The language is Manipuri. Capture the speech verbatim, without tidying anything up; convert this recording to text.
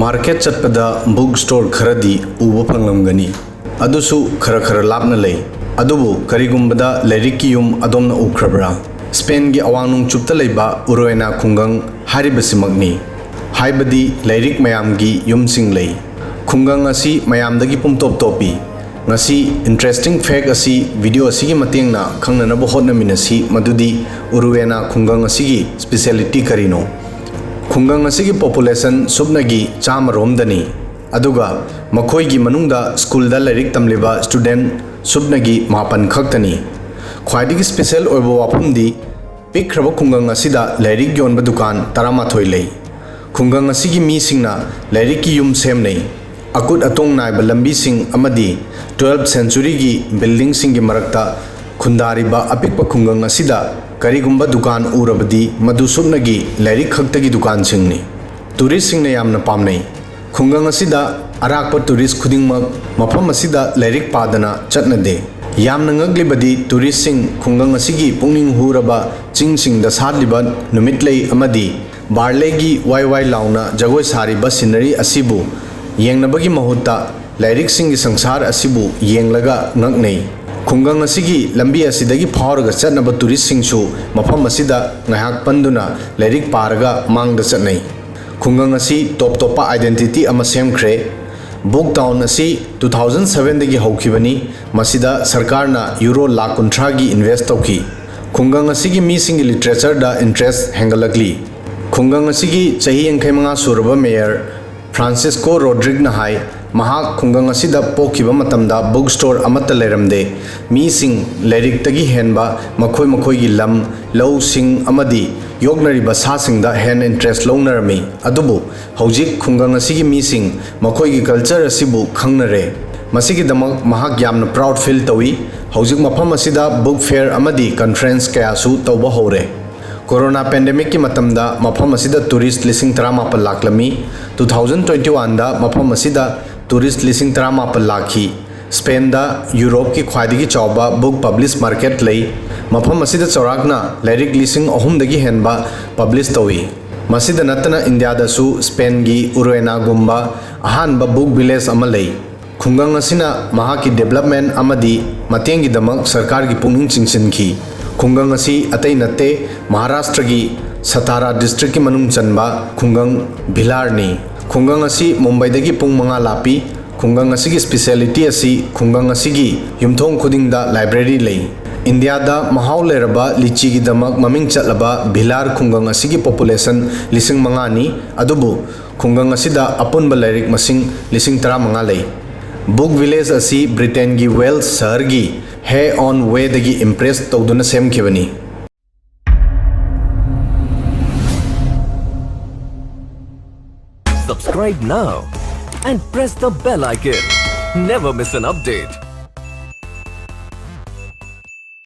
ꯃꯥꯔꯀꯦꯠ ꯆꯠꯄꯗ ꯕꯨꯛ ꯁ꯭ꯇꯣꯔ ꯈꯔꯗꯤ ꯎꯕ ꯐꯪꯂꯝꯒꯅꯤ, ꯑꯗꯨꯁꯨ ꯈꯔ ꯈꯔ ꯂꯥꯞꯅ ꯂꯩ꯫ ꯑꯗꯨꯕꯨ ꯀꯔꯤꯒꯨꯝꯕꯗ ꯂꯥꯏꯔꯤꯛꯀꯤ ꯌꯨꯝ ꯑꯗꯣꯝꯅ ꯎꯈ꯭ꯔꯕ꯭ꯔꯥ? ꯁ꯭ꯄꯦꯟꯒꯤ ꯑꯋꯥꯡ ꯅꯣꯡꯆꯨꯞꯇ ꯂꯩꯕ ꯎꯔꯨꯋꯦꯅꯥ ꯈꯨꯡꯒꯪ ꯍꯥꯏꯔꯤꯕꯁꯤꯃꯛꯅꯤ꯫ ꯍꯥꯏꯕꯗꯤ ꯂꯥꯏꯔꯤꯛ ꯃꯌꯥꯝꯒꯤ ꯌꯨꯝꯁꯤꯡ ꯂꯩ꯫ ꯈꯨꯡꯒꯪ ꯑꯁꯤ ꯃꯌꯥꯝꯗꯒꯤ ꯄꯨꯝꯇꯣꯞ ꯇꯣꯞꯄꯤ꯫ ꯉꯁꯤ ꯏꯟꯇꯔꯦꯁꯇꯤꯡ ꯐꯦꯛ ꯑꯁꯤ ꯚꯤꯗꯤꯑꯣ ꯑꯁꯤꯒꯤ ꯃꯇꯦꯡꯅ ꯈꯪꯅꯅꯕ ꯍꯣꯠꯅꯃꯤꯟꯅꯁꯤ, ꯃꯗꯨꯗꯤ ꯎꯔꯨꯋꯦꯅꯥ ꯈꯨꯡꯒꯪ ꯑꯁꯤꯒꯤ ꯁ꯭ꯄꯤꯁꯦꯂꯤꯇꯤ ꯀꯔꯤꯅꯣ? ꯈꯨꯡꯒꯪ ꯑꯁꯤꯒꯤ ꯄꯣꯄꯨꯂꯦꯁꯟ ꯁꯨꯞꯅꯒꯤ ꯆꯥꯝꯃ ꯔꯣꯝꯗꯅꯤ, ꯑꯗꯨꯒ ꯃꯈꯣꯏꯒꯤ ꯃꯅꯨꯡꯗ ꯁ꯭ꯀꯨꯜꯗ ꯂꯥꯏꯔꯤꯛ ꯇꯝꯂꯤꯕ ꯁ꯭ꯇꯨꯗꯦꯟꯠ ꯁꯨꯞꯅꯒꯤ ꯃꯥꯄꯟ ꯈꯛꯇꯅꯤ꯫ ꯈ꯭ꯋꯥꯏꯗꯒꯤ ꯁ꯭ꯄꯤꯁꯦꯜ ꯑꯣꯏꯕ ꯋꯥꯐꯝꯗꯤ, ꯄꯤꯛꯈ꯭ꯔꯕ ꯈꯨꯡꯒꯪ ꯑꯁꯤꯗ ꯂꯥꯏꯔꯤꯛ ꯌꯣꯟꯕ ꯗꯨꯀꯥꯟ ꯇꯔꯥꯃꯥꯊꯣꯏ ꯂꯩ꯫ ꯈꯨꯡꯒꯪ ꯑꯁꯤꯒꯤ ꯃꯤꯁꯤꯡꯅ ꯂꯥꯏꯔꯤꯛꯀꯤ ꯌꯨꯝ ꯁꯦꯝꯅꯩ꯫ ꯑꯀꯨꯠ ꯑꯇꯣꯡ ꯅꯥꯏꯕ ꯂꯝꯕꯤꯁꯤꯡ ꯑꯃꯗꯤ ꯇꯨꯋꯦꯜꯐ ꯁꯦꯟꯆꯨꯔꯤꯒꯤ ꯕꯤꯜꯗꯤꯡꯁꯤꯡꯒꯤ ꯃꯔꯛꯇ ꯈꯨꯟꯗꯥꯔꯤꯕ ꯑꯄꯤꯛꯄ ꯈꯨꯡꯒꯪ ꯑꯁꯤꯗ ꯀꯔꯤꯒꯨꯝꯕ ꯗꯨꯀꯥꯟ ꯎꯔꯕꯗꯤ, ꯃꯗꯨ ꯁꯨꯞꯅꯒꯤ ꯂꯥꯏꯔꯤꯛ ꯈꯛꯇꯒꯤ ꯗꯨꯀꯥꯟꯁꯤꯡꯅꯤ꯫ ꯇꯨꯔꯤꯁꯁꯤꯡꯅ ꯌꯥꯝꯅ ꯄꯥꯝꯅꯩ꯫ ꯈꯨꯡꯒꯪ ꯑꯁꯤꯗ ꯑꯔꯥꯛꯄ ꯇꯨꯔꯤꯁ ꯈꯨꯗꯤꯡꯃꯛ ꯃꯐꯝ ꯑꯁꯤꯗ ꯂꯥꯏꯔꯤꯛ ꯄꯥꯗꯅ ꯆꯠꯅꯗꯦ꯫ ꯌꯥꯝꯅ ꯉꯛꯂꯤꯕꯗꯤ, ꯇꯨꯔꯤꯁꯁꯤꯡ ꯈꯨꯡꯒꯪ ꯑꯁꯤꯒꯤ ꯄꯨꯛꯅꯤꯡ ꯍꯨꯔꯕ ꯆꯤꯡꯁꯤꯡꯗ ꯁꯥꯠꯂꯤꯕ ꯅꯨꯃꯤꯠꯂꯩ ꯑꯃꯗꯤ ꯕꯥꯔꯂꯦꯒꯤ ꯋꯥꯏ ꯋꯥꯏ ꯂꯥꯎꯅ ꯖꯒꯣꯏ ꯁꯥꯔꯤꯕ ꯁꯤꯅꯔꯤ ꯑꯁꯤꯕꯨ ꯌꯦꯡꯅꯕꯒꯤ ꯃꯍꯨꯠꯇ, ꯂꯥꯏꯔꯤꯛꯁꯤꯡꯒꯤ ꯁꯪꯁꯥꯔ ꯑꯁꯤꯕꯨ ꯌꯦꯡꯂꯒ ꯉꯛꯅꯩ꯫ ꯈꯨꯡꯒꯪ ꯑꯁꯤꯒꯤ ꯂꯝꯕꯤ ꯑꯁꯤꯗꯒꯤ ꯐꯥꯎꯔꯒ ꯆꯠꯅꯕ ꯇꯨꯔꯤꯁꯁꯤꯡꯁꯨ ꯃꯐꯝ ꯑꯁꯤꯗ ꯉꯥꯏꯍꯥꯛ ꯄꯟꯗꯨꯅ ꯂꯥꯏꯔꯤꯛ ꯄꯥꯔꯒ ꯃꯥꯡꯗ ꯆꯠꯅꯩ꯫ ꯈꯨꯡꯒꯪ ꯑꯁꯤ ꯇꯣꯞ ꯇꯣꯞꯄ ꯑꯥꯏꯗꯦꯟꯇꯤꯇꯤ ꯑꯃ ꯁꯦꯝꯈ꯭ꯔꯦ꯫ ꯕꯨꯛ ꯇꯥꯎꯟ ꯑꯁꯤ ꯇꯨ ꯊꯥꯎꯖꯟ ꯁꯚꯦꯟꯗꯒꯤ ꯍꯧꯈꯤꯕꯅꯤ꯫ ꯃꯁꯤꯗ ꯁꯔꯀꯥꯔꯅ ꯌꯨꯔꯣ ꯂꯥꯈ ꯀꯨꯟꯊ꯭ꯔꯥꯒꯤ ꯏꯟꯚꯦꯁ꯭ꯠ ꯇꯧꯈꯤ꯫ ꯈꯨꯡꯒꯪ ꯑꯁꯤꯒꯤ ꯃꯤꯁꯤꯡꯒꯤ ꯂꯤꯇꯔꯦꯆꯔꯗ ꯏꯟꯇꯔꯦꯁ꯭ꯠ ꯍꯦꯟꯒꯠꯂꯛꯂꯤ꯫ ꯈꯨꯡꯒꯪ ꯑꯁꯤꯒꯤ ꯆꯍꯤ ꯌꯥꯡꯈꯩ ꯃꯉꯥ ꯁꯨꯔꯕ ꯃꯦꯌꯔ ꯐ꯭ꯔꯥꯟꯁꯤꯁꯀꯣ ꯔꯣꯗ꯭ꯔꯤꯒꯅ ꯍꯥꯏ, ꯃꯍꯥꯛ ꯈꯨꯡꯒꯪ ꯑꯁꯤꯗ ꯄꯣꯛꯈꯤꯕ ꯃꯇꯝꯗ ꯕꯨꯛ ꯁ꯭ꯇꯣꯔ ꯑꯃꯠꯇ ꯂꯩꯔꯝꯗꯦ꯫ ꯃꯤꯁꯤꯡ ꯂꯥꯏꯔꯤꯛꯇꯒꯤ ꯍꯦꯟꯕ ꯃꯈꯣꯏ ꯃꯈꯣꯏꯒꯤ ꯂꯝ, ꯂꯧ, ꯁꯤꯡ ꯑꯃꯗꯤ ꯌꯣꯛꯅꯔꯤꯕ ꯁꯥꯁꯤꯡꯗ ꯍꯦꯟꯅ ꯏꯟꯇꯔꯦꯁ꯭ꯠ ꯂꯧꯅꯔꯝꯃꯤ꯫ ꯑꯗꯨꯕꯨ ꯍꯧꯖꯤꯛ ꯈꯨꯡꯒꯪ ꯑꯁꯤꯒꯤ ꯃꯤꯁꯤꯡ ꯃꯈꯣꯏꯒꯤ ꯀꯜꯆꯔ ꯑꯁꯤꯕꯨ ꯈꯪꯅꯔꯦ꯫ ꯃꯁꯤꯒꯤꯗꯃꯛ ꯃꯍꯥꯛ ꯌꯥꯝꯅ ꯄ꯭ꯔꯥꯎꯗ ꯐꯤꯜ ꯇꯧꯏ꯫ ꯍꯧꯖꯤꯛ ꯃꯐꯝ ꯑꯁꯤꯗ ꯕꯨꯛ ꯐꯦꯌꯔ ꯑꯃꯗꯤ ꯀꯟꯐꯔꯦꯟꯁ ꯀꯌꯥꯁꯨ ꯇꯧꯕ ꯍꯧꯔꯦ꯫ ꯀꯣꯔꯣꯅꯥ ꯄꯦꯟꯗꯦꯃꯤꯛꯀꯤ ꯃꯇꯝꯗ ꯃꯐꯝ ꯑꯁꯤꯗ ꯇꯨꯔꯤꯁ꯭ꯠ ꯂꯤꯁꯤꯡ ꯇꯔꯥꯃꯥꯄꯜ ꯂꯥꯛꯂꯝꯃꯤ꯫ ꯇꯨ ꯊꯥꯎꯖꯟ ꯇ꯭ꯋꯦꯟꯇꯤ ꯋꯥꯟꯗ ꯃꯐꯝ ꯑꯁꯤꯗ ꯇꯨꯔꯤꯁ꯭ꯠ ꯂꯤꯁꯤꯡ ꯇꯔꯥꯃꯥꯄꯜ ꯂꯥꯛꯈꯤ꯫ ꯁ꯭ꯄꯦꯟꯗ ꯌꯨꯔꯣꯞꯀꯤ ꯈ꯭ꯋꯥꯏꯗꯒꯤ ꯆꯥꯎꯕ ꯕꯨꯛ ꯄꯕ꯭ꯂꯤꯁ ꯃꯥꯔꯀꯦꯠ ꯂꯩ꯫ ꯃꯐꯝ ꯑꯁꯤꯗ ꯆꯥꯎꯔꯥꯛꯅ ꯂꯥꯏꯔꯤꯛ ꯂꯤꯁꯤꯡ ꯑꯍꯨꯝꯗꯒꯤ ꯍꯦꯟꯕ ꯄꯕ꯭ꯂꯤꯁ ꯇꯧꯏ꯫ ꯃꯁꯤꯗ ꯅꯠꯇꯅ ꯏꯟꯗꯤꯌꯥꯗꯁꯨ ꯁ꯭ꯄꯦꯟꯒꯤ ꯎꯔꯦꯅꯥꯒꯨꯝꯕ ꯑꯍꯥꯟꯕ ꯕꯨꯛ ꯚꯤꯂꯦꯖ ꯑꯃ ꯂꯩ꯫ ꯈꯨꯡꯒꯪ ꯑꯁꯤꯅ ꯃꯍꯥꯛꯀꯤ ꯗꯤꯕꯦꯂꯞꯃꯦꯟ ꯑꯃꯗꯤ ꯃꯇꯦꯡꯒꯤꯗꯃꯛ ꯁꯔꯀꯥꯔꯒꯤ ꯄꯨꯛꯅꯤꯡ ꯆꯤꯡꯁꯤꯟꯈꯤ꯫ ꯈꯨꯡꯒꯪ ꯑꯁꯤ ꯑꯇꯩ ꯅꯠꯇꯦ, ꯃꯍꯥꯔꯥꯁꯇ꯭ꯔꯒꯤ ꯁꯇꯥꯔꯥ ꯗꯤꯁꯇ꯭ꯔꯤꯛꯀꯤ ꯃꯅꯨꯡ ꯆꯟꯕ ꯈꯨꯡꯒꯪ ꯚꯤꯂꯥꯔꯅꯤ꯫ ꯈꯨꯡꯒꯪ ꯑꯁꯤ ꯃꯨꯝꯕꯥꯏꯗꯒꯤ ꯄꯨꯡ ꯃꯉꯥ ꯂꯥꯞꯄꯤ꯫ ꯈꯨꯡꯒꯪ ꯑꯁꯤꯒꯤ ꯁ꯭ꯄꯤꯁꯦꯂꯤꯇꯤ ꯑꯁꯤ ꯈꯨꯡꯒꯪ ꯑꯁꯤꯒꯤ ꯌꯨꯝꯊꯣꯡ ꯈꯨꯗꯤꯡꯗ ꯂꯥꯏꯕ꯭ꯔꯦꯔꯤ ꯂꯩ꯫ ꯏꯟꯗꯤꯌꯥꯗ ꯃꯍꯥꯎ ꯂꯩꯔꯕ ꯂꯤꯆꯤꯒꯤꯗꯃꯛ ꯃꯃꯤꯡ ꯆꯠꯂꯕ ꯚꯤꯂꯥꯔ ꯈꯨꯡꯒꯪ ꯑꯁꯤꯒꯤ ꯄꯣꯄꯨꯂꯦꯁꯟ ꯂꯤꯁꯤꯡ ꯃꯉꯥꯅꯤ, ꯑꯗꯨꯕꯨ ꯈꯨꯡꯒꯪ ꯑꯁꯤꯗ ꯑꯄꯨꯟꯕ ꯂꯥꯏꯔꯤꯛ ꯃꯁꯤꯡ ꯂꯤꯁꯤꯡ ꯇꯔꯥꯃꯉꯥ ꯂꯩ꯫ ꯕꯨꯛ ꯚꯤꯂꯦꯖ ꯑꯁꯤ ꯕ꯭ꯔꯤꯇꯦꯟꯒꯤ ꯋꯦꯜꯁ ꯁꯍꯔꯒꯤ ꯍꯦ ꯑꯣꯟ ꯋꯦꯗꯒꯤ ꯏꯝꯄ꯭ꯔꯦꯁ ꯇꯧꯗꯨꯅ ꯁꯦꯝꯈꯤꯕꯅꯤ꯫ Subscribe now and press the bell icon. Never miss an update.